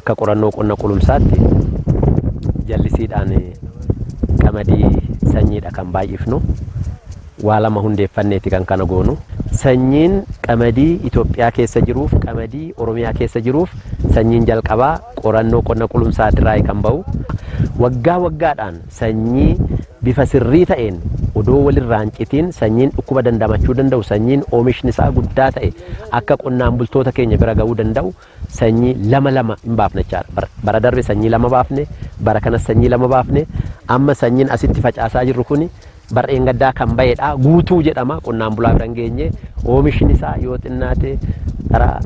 Akka qorannoo qonna Qulumsaatti jallisiidhaan qamadii sanyiidha kan baay'ifnu. Waa lama hundeeffanneeti kan kana goonu. Sanyiin qamadii Itoophiyaa keessa jiruuf, qamadii Oromiyaa keessa jiruuf sanyiin jalqabaa qorannoo qonna Qulumsaatirraayi kan ba'u. Waggaa waggaadhaan sanyii bifa sirrii ta'een odoo walirraa hin citiin, sanyiin dhukkuba dandamachuu danda'u, sanyiin oomishni isaa guddaa ta'e akka qonnaan bultoota keenya bira ga'uu danda'u sanyii lama lama hin baafna jechaadha. Bara darbe sanyii lama baafne, bara kanas sanyii lama baafne. Amma sanyiin asitti facaasaa jirru kuni bar'een gaddaa kan ba'edha. Guutuu jedhama, qonnaan bulaa bira hin geenye. Oomishni isaa yoo xinnaate gara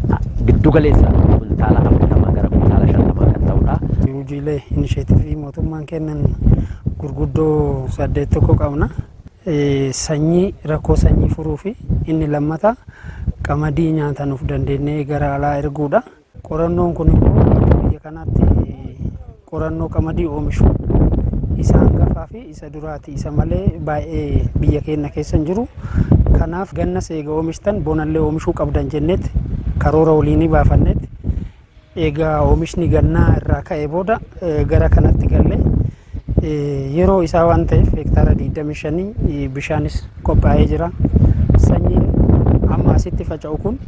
giddu galeessa kuntaala 40 gara kuntaala 50 kan ta'udha. Hojiilee inisheetivii mootummaan kennan gurguddoo saddeet tokko qabna. Sanyii, rakkoo sanyii furuu fi inni lammata qamadii nyaata nuuf dandeenyee gara alaa erguudha. Qorannoon kun immoo akka biyya kanaatti qorannoo qamadii oomishu isa hangafaa fi isa duraati. Isa malee baay'ee biyya keenya keessa hin jiru. Kanaaf gannas eega oomishtan bonallee oomishuu qabdan jenneet karoora waliinii baafanneet, egaa oomishni gannaa irraa ka'ee booda gara kanatti galle. Yeroo isaa waan ta'eef hektaara 25 bishaanis qophaa'ee jira. Sanyiin amma asitti faca'u kun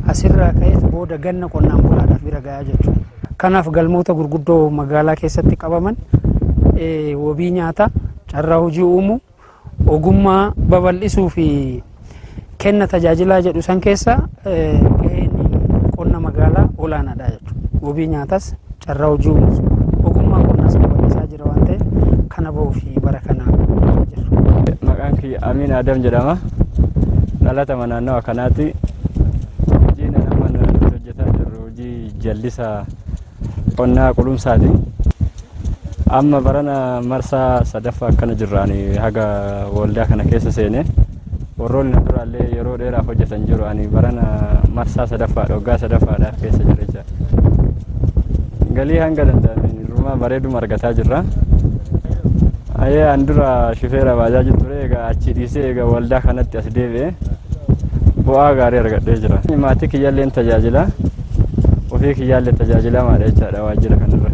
asirraa ka'ee booda ganna qonnaan bulaadhaaf bira gahaa jechuudha. Kanaaf galmoota gurguddoo magaalaa keessatti qabaman wabii nyaataa, carraa hojii uumuu, ogummaa babal'isuu fi kenna tajaajilaa jedhu san keessa gaheen qonna magaalaa olaanaadha jechuudha. Wabii nyaatas, carraa hojii uumuus, ogummaa qonnaas babal'isaa jira waan ta'eef kana ba'uu fi bara kana jirra. Maqaan kiyya Amiin Adam jedhama. Dhalatama naannawa kanaati. Hojiin amma nuti hojjetaa jirru hojii jallisa qonnaa Qulumsaati. Amma barana marsaa sadaffaa akkana jirra ani haga waldaa kana keessa seene. Warroonni na duraallee yeroo dheeraaf hojjetan jiru, ani barana marsaa sadaffaadha, waggaa sadaffaadhaaf keessa jira jecha. Galii hanga danda'ameen irrumaa bareeduma argataa jirra. Ayee, an dura shifeera baajaajii ture, egaa achi dhiisee egaa waldaa kanatti as deebi'e bu'aa gaarii argadhee jira. Maatii kiyyaallee tajaajila, ofii kiyyaallee tajaajilamaadha jechaadha waajjira kanarra.